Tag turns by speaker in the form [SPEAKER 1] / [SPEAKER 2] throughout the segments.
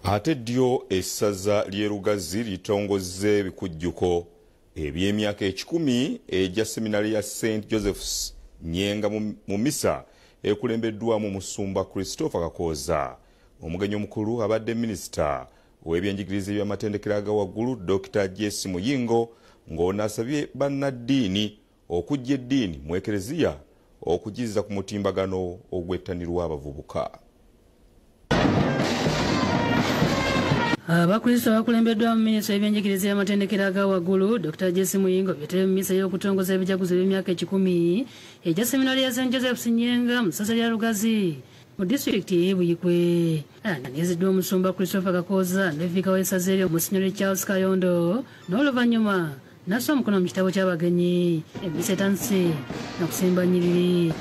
[SPEAKER 1] Ate ddyo essaza ly'e Lugazi litongozza ebikujjuko eby'emyaka 100 egya seminari ya St Joseph's Nyenga mu misa ekulembeddwamu Musumba Christopher Kakooza. Omugenyi omukulu abadde minisita ow'ebyenjigiriza eby'amatendekero aga waggulu Dr. Jesse Muyingo, ng'ono asabye bannaddiini okuggya eddiini mu Ekereziya okugizza ku mutimbagano ogwettanirwa abavubuka.
[SPEAKER 2] Abakristo abakulembeddwa mu minisita w'ebyenjigiriza y'amatendekero aga waggulu Dr. Jesse Muyingo beetebye mu misa y'okutongoza ebijaguzo eby'emyaka 100 egya seminari ya St Joseph's Nyenga mu ssaza lya Lugazi mu disitulikiti y'e Buikwe. Aniziddwa omusumba Christopher Kakooza ne viika w'essaza eryo Monsignor Charles Kayondo, n'oluvannyuma n'assa omukono mu kitabo ky'abagenyi. Emisa etandise na kusimba nnyiriri.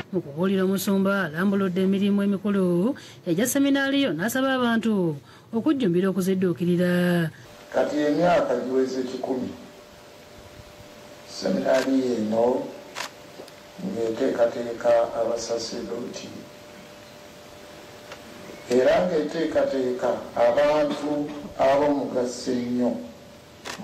[SPEAKER 2] Mu kubuulira omusumba alambuludde emirimu emikulu egya seminaariyo n'asaba abantu okujjumbira okuzidduukirira.
[SPEAKER 3] Kati emyaka giweze 100 seminaariyo eno ng'eteekateeka abasaserdooti era ng'eteekateeka abantu ab'omugaso ennyo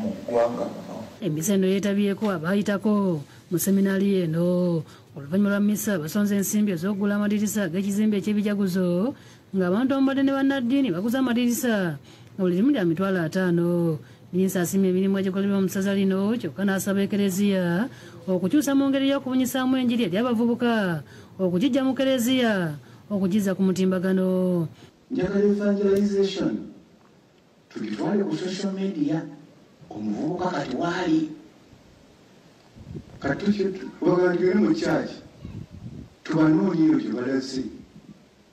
[SPEAKER 3] mu ggwanga muno.
[SPEAKER 2] Emisa eno yeetabyeko abaayitako mu seminaariyo eno. Oluvannyuma lwa misa basonze ensimbi ez'okugula amadirisa ag'ekizimbe eky'ebijaguzo ng'abantu abamubadde ne bannaddiini baguze amadirisa nga buli limu lya 50,000. Minisita asiimye emirimu egikolebwa mu ssaza lino kyokka n'asaba Ekereziya okukyusa mu ngeri y'okubunyisaamu enjiri eri abavubuka okugiggya mu Kereziya okugizza ku mutimbagano.
[SPEAKER 4] Njagala evangelization tugitwale ku social media, omuvubuka kati waali kati mu kyaki tubanoonye gye balaze.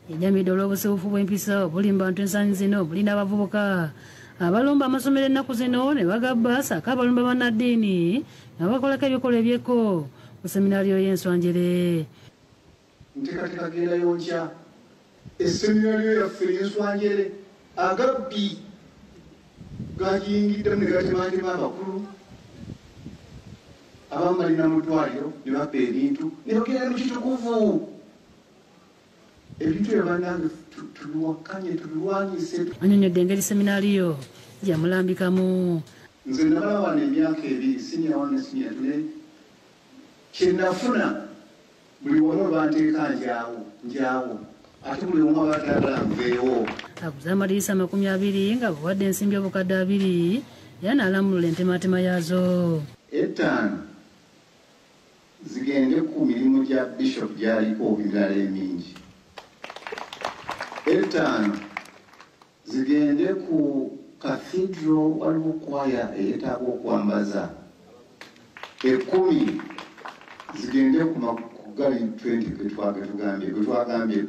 [SPEAKER 2] Enyamidde olw'obusiwufu bw'empisa obuli mu bantu ensangi zino buli n'abavubuka abalumba amasomero ennaku zino ne bagabba ssaako abalumba bannaddiini nga bakolako ebikolwa ebyekko ku seminaariyo y'Enswanjere.
[SPEAKER 4] Nteekateeka gendayo nkya eseminaariyo yaffe y'Enswanjere agabbi gagiyingiddemu ne gatematema abakulu abamu balina mu ddwaliro ne babba ebintu ne bagenda mu kitukuvu. Ebintu ebyo bannange tubiwakanye tubirwanyise.
[SPEAKER 2] Annyonnyodde engeri seminaariyo gyamulambikamu.
[SPEAKER 4] Nze namala wano emyaka 2 siniya 1 ne siniya 2 kye nafuna buli wamu banteeka njaawo ate buli omu aba tayagala nveewo.
[SPEAKER 2] Aguze amadirisa 20 nga buwadde ensimbi 2,000 era n'alambulula entematema yaazo.
[SPEAKER 4] 5 zigende ku mirimu gya bishop gy'aliko emirala emingi. 5 zigende ku cathedral waliwo kwaya eyeetaaga okwambaza. 10 zigende ku gali 20 ge twagambye.